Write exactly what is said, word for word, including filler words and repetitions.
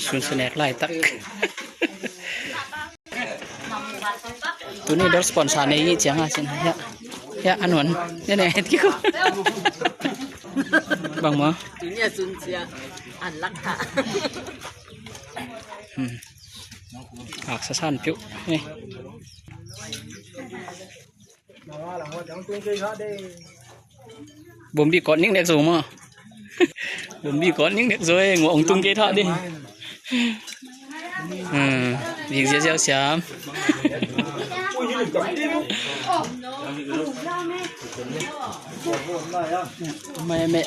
Sun sinek laitak. Tuni dor sponsor nei i ciang a cin. Ya. Ya, a nuan. Ya ne, het kiko. Bang maw? Tuni a sun sia. An lak ta. Hmm. Ak sa san piu. Ni. Bawmbi kawt ning nek zo maw? Bawmbi kawt ning nek zo e, nguah ong tung kei thah ding. Hmm, vik ziaziau siam. Meh, meh.